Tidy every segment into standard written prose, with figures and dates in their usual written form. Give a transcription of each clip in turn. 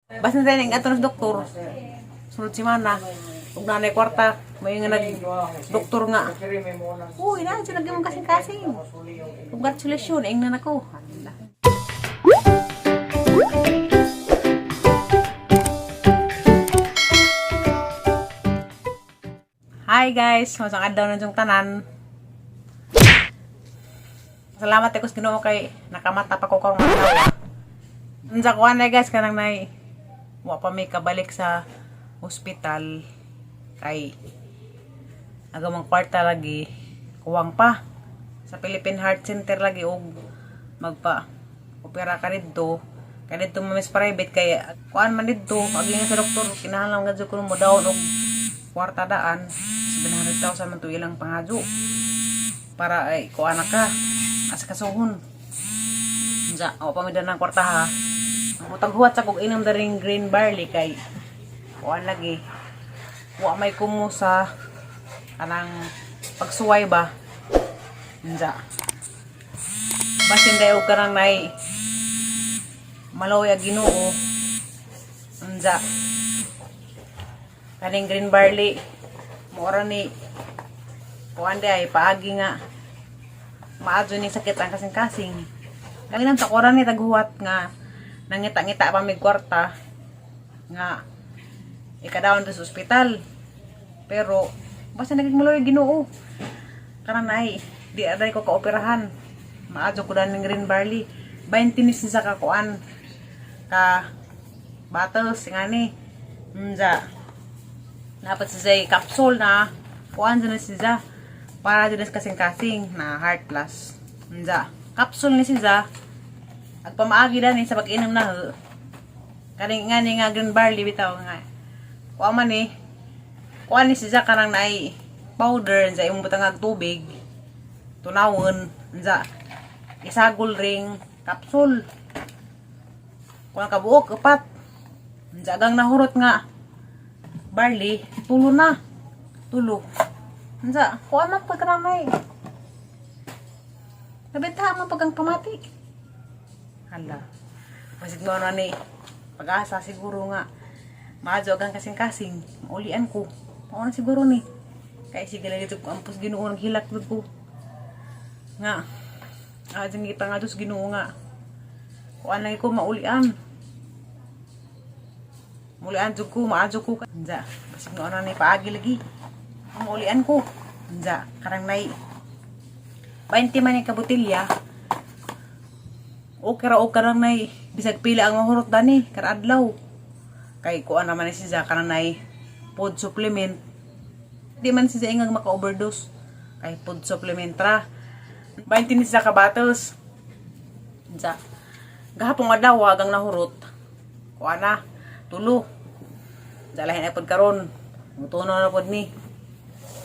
Basta tayo ng ato ng doktor. Sunod semana. Ug nanay kwarta, may nga nag doktor nga. Uy, na dyan nagyan mong kasing-kasing. Congratulations, ingnan ako. Hala. Hi guys, masang adlaw na yung tanan. Salamat ako sa Ginoo kay nakamata pa ko karong adlaw. Unsa ko na guys, kanang nay wa pa may kabalik sa ospital kay agamang kwarta lagi kuwang pa sa Philippine Heart Center lagi og magpa opera ka didto, kay didto man mas private, kay kuan man didto agi nga sa doktor kinahanglan nga jud kuno mo dawon og kwarta daan, 700,000 man to ilang pangadyo para ay kuan na ka asa kasuhon. Unsa ako pa mi ng kwarta ha. Mutaghuwat sa kog inom daring green barley kay kuan lagi wa may kumo sa kanang pagsuway ba. Unsa basin dayo kanang nay maloy ang Ginoo. Unsa kaning green barley mora ni kuan di ay paagi nga maadyo ni sakit ang kasing-kasing. Lagi nang takuran ni taghuwat nga nangita-ngita pa mig kwarta nga ikadawon to sa ospital. Pero basta naging maloy Ginoo. Karon ay di aday ko kaoperahan. Maadyo ko dan ng green barley. 20 ni siya ka kuan ka bottles ngani. Unsa dapat siya capsule na kuan dyan na siya para dyan sa kasing-kasing na heart plus. Unsa capsule ni siya ag pamaagi dani sa pag-inom na ho. Kaning nga ni nga green barley bitaw nga kuan man ni kuan ni siya kanang naay powder sa imong butang ag tubig tunawon. Unsa isagol ring capsule kuan kabuok upat. Unsa agang nahurot nga barley tulo na tulo. Unsa kuan man pag kanang nay nabenta man pag ang pamati. Hala, basig mo na ni pag-asa siguro nga maadyo ang kasing-kasing maulian ko. Mao na siguro ni kay sige lagi ko ampos Ginoo nang hilak gud ko nga adyan gipangados Ginoo nga kuan lagi ko maulian. Mulian jud ko, maadyo ko. Unsa basig mo na ni paagi lagi maulian ko. Unsa karang nay 20 man ni kabutilya, okay ra okay ra nay bisag pila ang mahurot dani kada adlaw kay kuan naman ni siya kanang nay food supplement. Di man siya ingag maka-overdose kay food supplement ra. 20 ni siya ka bottles. Unsa gahapon adlaw agang nahurot kuan na tulo. Unsa lahi na pod karon mutuno na pod ni.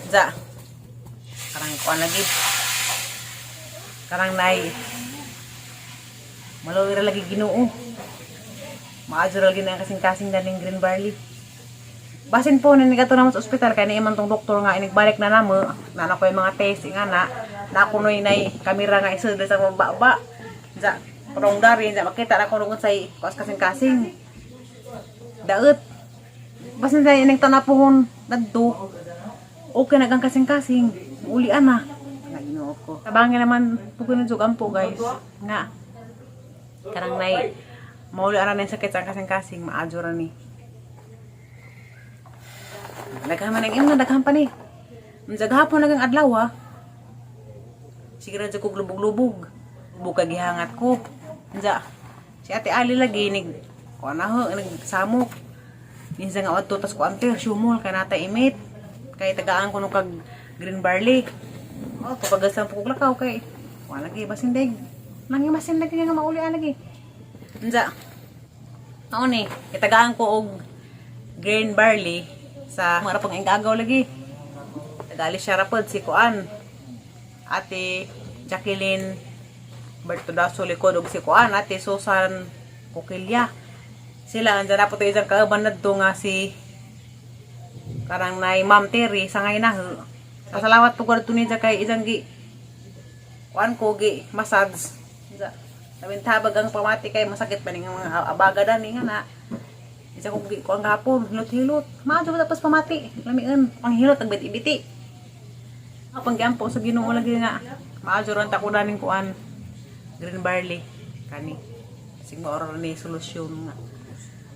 Unsa karang kuan lagi karang nay maluwi ra lagi Ginoo. Maadyo ra lagi na ang kasing-kasing daning green barley. Basin po na kato naman sa ospital kay niiman tong doktor nga inigbalik na namo na na ko yung mga test nga na na ako noy nay kamera nga isod sa mababa. Za prong dari za makita na ko rungon say kuas kasing-kasing. Daot. Basin sa ining tanapuhon dadto. Okay na kang kasing-kasing. Ulian na. Na Ginoo ko. Tabangin naman pugo ng ampo guys. Nga karang nay mauli ara na yung sakit sa kasing-kasing maadyo ra ni. Daghan man ang imna, daghan pa ni. Unsa gahapon nagang adlaw ah. Sige ra jud kog lubog-lubog. Lubog ka gihangat ko. Unsa si Ate Ali lagi nig kuan na ho nagsamok. Minsan nga adto tas kuan te sumol kay nata imit. Kay tagaan ko no kag green barley. Oh, pagasan po kog lakaw kay kuan lagi basin deg. Nangi masin lagi nga maulian lagi. Unsa Ako ni, itagaan ko og green barley sa mga pang ingagaw lagi. Tagali siya rapod si Kuan. Ate Jacqueline Bertodaso likod og si Kuan, Ate Susan Kukilya. Sila andyan na po ito isang kauban nadto nga si karang nay Ma'am Terry sangay na ho. Pasalamat po ko niya kay isang gi kuan ko gi massage. Unsa? Sabing tabag ang pamati kay masakit pa ning mga abaga dani nga na. Bisa ko ko ang gapon, hilot-hilot. Maadyo ba tapos pamati. Lamian, panghilot ang biti-biti. Ang panggiampo sa Ginoo lagi nga. Maadyo ron ta ko daning kuan. Green barley kani. Sig maoro ni solusyon nga.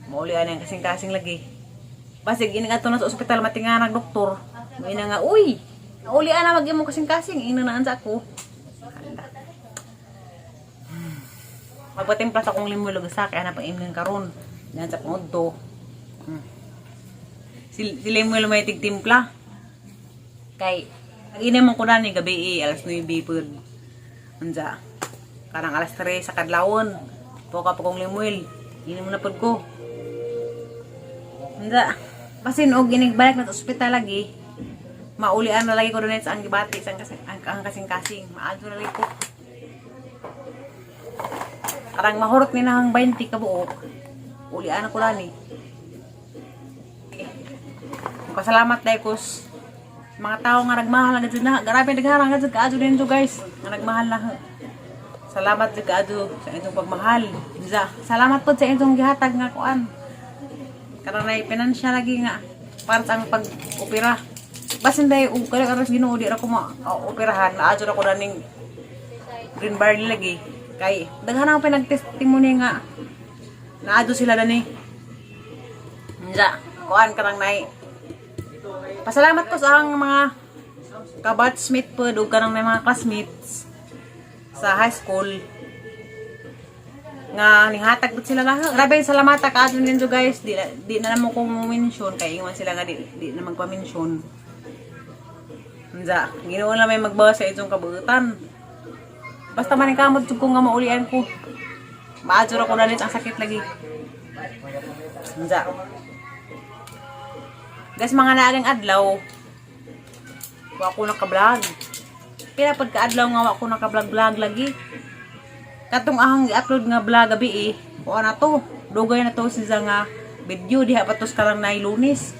Mauli ani ang kasing-kasing lagi. Basig ini nga na sa ospital matinganag doktor. Moina nga, "Uy, nauli ana mag imo kasing-kasing." Ina na sa ako. Hala. Magpatimpla sa akong limulog sa kaya na pang imnin karon. Yan sa pangudto. Si Lemuel may tigtimpla. Kay, ang ina mo ko na ni gabi eh, alas 9 pod. Unsa? Karang alas 3 sa kadlawon. Poka pa kong Lemuel. Ina mo na pod ko. Unsa? Basin og inigbalik na sa ospital lagi. Maulian na lagi ko doon sa ang gibati sa ang kasing-kasing. Maadto na lagi ko. Karang mahurot ni nahang 20 ka buok. Ulian ako lani. Pasalamat dahil ko mga tao nga nagmahal na gud na. Grabe nagharang gud kaadto din guys. Nga nagmahal na. Salamat jud kaadto sa inyong pagmahal. Za, salamat pod sa inyong gihatag nga kuan. Karon nay financial lagi nga para sa ang pag-opera. Basin dahil og kaya aras Ginoo di ra ko ma-operahan, naadyo ra ko daning green barley lagi. Kay daghan ang pinag-testimony nga naadyo sila dani. Nja, kuan karang nay. Pasalamat ko sa ang mga ka-batchmate po ug kanang may mga classmates sa high school nga nihatag pud sila lahat. Grabe salamat ka ninyo guys. Di na namo kong mention kay ingon sila nga di na magpa-mention. Unsa, Ginoo lang may magbawas sa itong kabuutan. Basta man kamot jud ko nga maulian ko. Maadyo ra ko dalit ang sakit lagi. Unsa. Guys, mga naagang adlaw, wa ko naka-vlog. Pila pud ka adlaw nga wa ko naka-vlog-vlog lagi. Katong ahang i-upload nga vlog gabi eh. Kuha na to. Dugay na to siya nga video diha pa tos karang nay Lunes.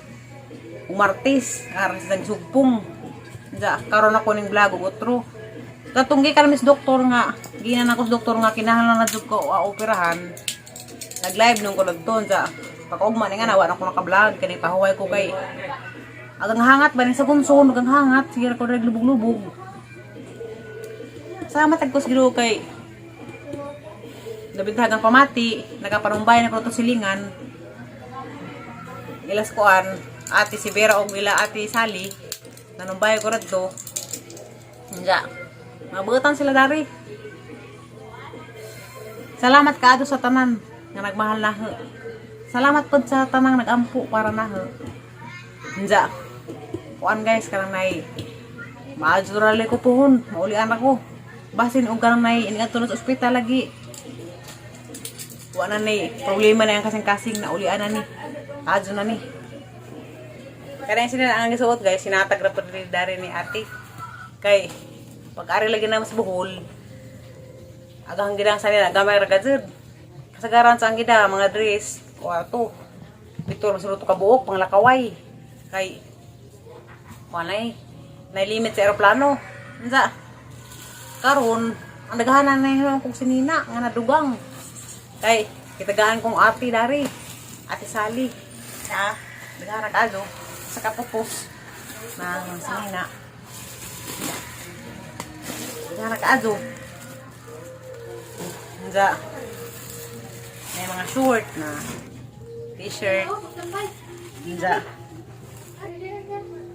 Ug Martes, aron sa sugpong. Ja, karon ako ning vlog ug otro. Katong gi karon doktor nga, ginan ako sa doktor nga kinahanglan na jud ko operahan. Nag-live nung ko nagton sa pagkaugma ni nga na wa na ko naka-vlog kani pahuway ko kay agang hangat ba ni sa kunson, agang hangat sige ra ko naglubog-lubog. Salamat tag ko sa Ginoo kay nabintag ang pamati, nagaparumbay na ko to silingan. Ilas kuan, ate si Vera og ila ate Sally, nanumbay ko radto. Nga. Mabutan sila dari. Salamat kaado sa tanan nga nagmahal na. Salamat pod sa tanang nagampo para na. Nja. Kuan guys, karang nay maadyo ra ko puhon, maulian ako. Basin og karang nay iniadto na sa ospital lagi. Wa na ni problema na ang kasing-kasing na ulian na ni. Adyo na ni. Kaya sila ang gisuot guys, sinatag ra pud dari ni ate. Kay pag ari lagi na sa Bohol, agang gidang sa nila gamay ra gajud. Kasagaran sa ang gida mga dress, o ato. Pito ra to ka buok panglakaway. Kay walay nay limit sa eroplano. Unsa? Karon ang naghanan na yung kong sinina nga nadugang. Kay kitagaan kong ate dari. Ate Sally. Ha, daghan kaado sa kapupos ng sinina. Daghan kaado. Unsa? May mga short na t-shirt. Unsa?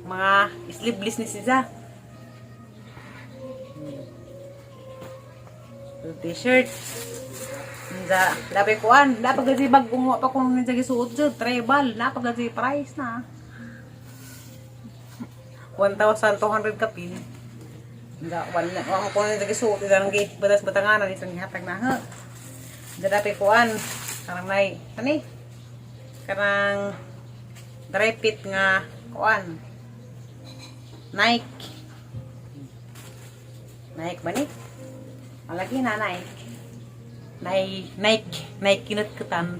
Mga sleeveless ni siya. T-shirt. Unsa, dapat kuan, dapat gadi bagong wa pa kung ninja gisuot jud, tribal, dapat gadi price na. 1,200 kapin. Unsa, wala wa ko ninja gisuot isang gi batas batanganan isang gihatag na ha. Unsa dapat kuan, karang nay, kani? Karang dry fit nga kuan. Nike. Nike ba ni? Malagi na Nike. Nike, Nike, Nike kinut kutan.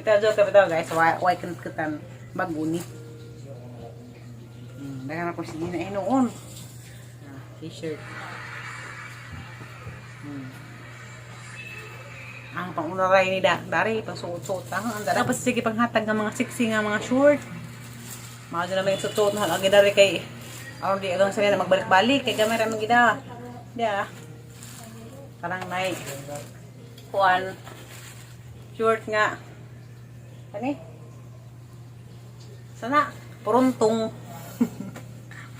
Bitaw jo ka bitaw guys, why kinut kutan bago ni. Daghan ako sige na hinuon. Ah, t-shirt. Ang Ang pangunaray ni da, dari pang suot-suot ta. Ang dapat sige panghatag ng mga sexy nga mga short. Mga dyan naman yung suot na agi dari kay aron di agang sila na magbalik-balik kay gamay ra man gida. Di ah. Parang nay kuan short nga. Kani? Sana puruntong.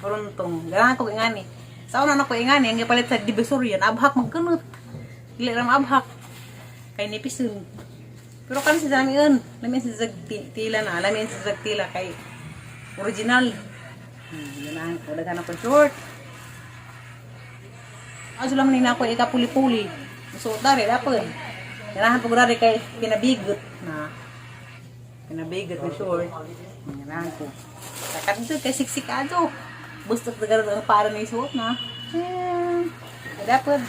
Puruntong. Ganahan ko ingani. Sa una na ko ingani, ang gipalit sa Divisoria, abhak magkunot. Dili ra maabhak. Kay nipison. Pero kan sa lamian, lamian sa tila na, lamian sa tila kay original. Ganahan ko, daghan ako short. Aso lang ni na ako ikapuli-puli. Suot dari dapat. Ganahan po ko dari kay pinabigot na. Pinabigot na short. Ganahan ko. Takat ito kay siksik ato. Bustok na ganun ang para na isuot na. Dapat.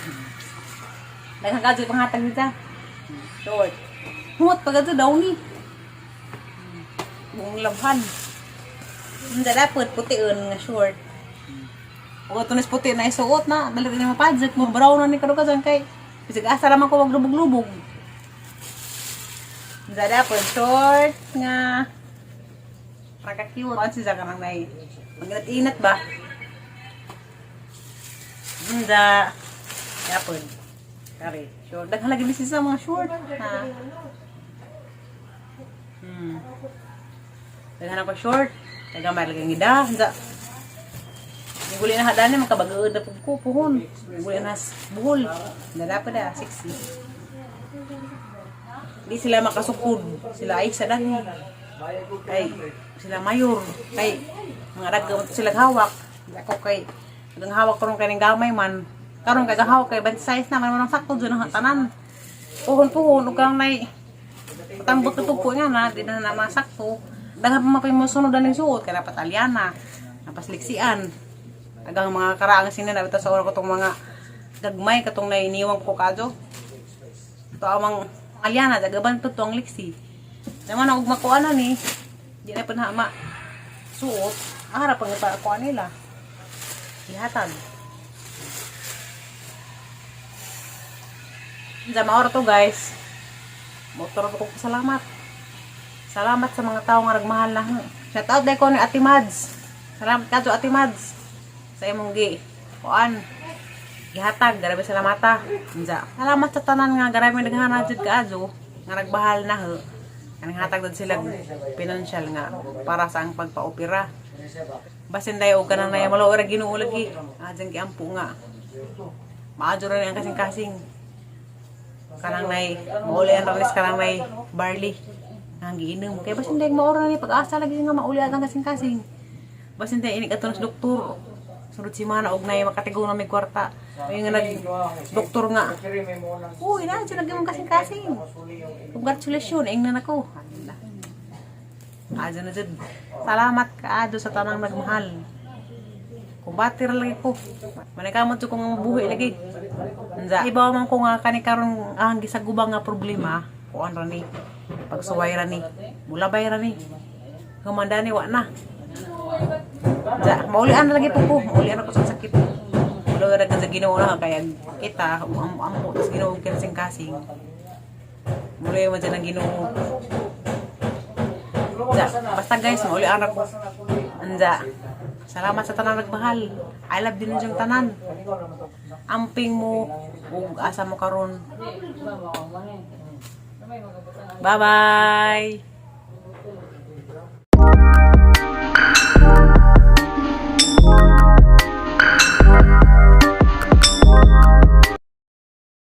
Daghang kadyo panghatag nita. Short. Humot pag ato daw ni. Buong labhan. Hindi dapat pution nga short. O tunis puti na isuot na, dali na mapadjak mo brown na ni kadugasan kay bisag asa raman ko maglubog-lubog. Hindi dapat short nga Raka-cute. Ano siya ka nang nai? Mag-inat ba? Hindi. Yapon. Kare, short. Daghan lagi bisis sa mga short. Ha? Daghan ako short. Daghan may lagi ngida. Hindi. Guli na hadani makabagaod na pug ko puhon. Guli na buhol. Dada pa da 60. Di sila makasukod. Sila ay sa dani. Kay sila mayor. Kay mga dagga sila hawak. Di ako kay ang hawak karon kay ning gamay man. Karon kay hawak kay band size na man manang sakto jud ang tanan. Puhon-puhon ug kang nay patambot na pug ko nga na di na na masakto. Daghan pa mapay mo sunod aning suot kay dapat alyana. Napasliksian. Agang mga karaang sina na sa oras ko tong mga gagmay katong nainiwang ko kadyo. Ito amang alyana dagaban to ang liksi. Naman og makuha na ni. Di na panhama suot. Ara pang ipakuha nila. Ihatag. Sa maora to, guys. Motor ko salamat. Salamat sa mga tao nga nagmahal na. Shout out dai ko ni Ate Mads. Salamat kadto, Ate Mads. Sa imong gi kuan. Gihatag, grabe salamata. Unsa. Salamat sa tanan nga grabe naghahan jud kaayo nga nagbahal na ho. Kanang hatag dud sila financial nga para sa ang pagpa-opera. Basin dayo og kanang nay malo ra Ginoo lagi. Ah, dyan giampo nga. Maadyo ra ni ang kasing-kasing. Kanang nay mauli ang ralis kanang nay barley. Ang giinom. Kay basin day maura ni pag-asa lagi nga mauli ang kasing-kasing. Basin day inig ato sa doktor. Sunod si mana og nay makatigo na may kwarta. May nga nag doktor nga. Uy, na dyan nagyong kasing-kasing. Congratulations, ingnan ako. Adyo na jud. Salamat kaadyo sa tanang nagmahal. Kumbati ra lagi ko. Manikamot jud ko nga mabuhi lagi. Unsa? Ibaw man ko nga kani karon ang gisaguba nga problema, kuan ra ni. Pagsuway ra ni. Mulabay ra ni. Humanda ni wa na. Unsa? Maulian na lagi po ko. Maulian ako sa sakit. Wala ra sa Ginoo na kaya kita am tas Ginoo kasing-kasing. Muli man dyan ang Ginoo. Unsa? Basta guys, maulian ako. Unsa? Salamat sa tanang nagmahal. I love din yung tanan. Amping mo ug asa mo karon. Bye-bye.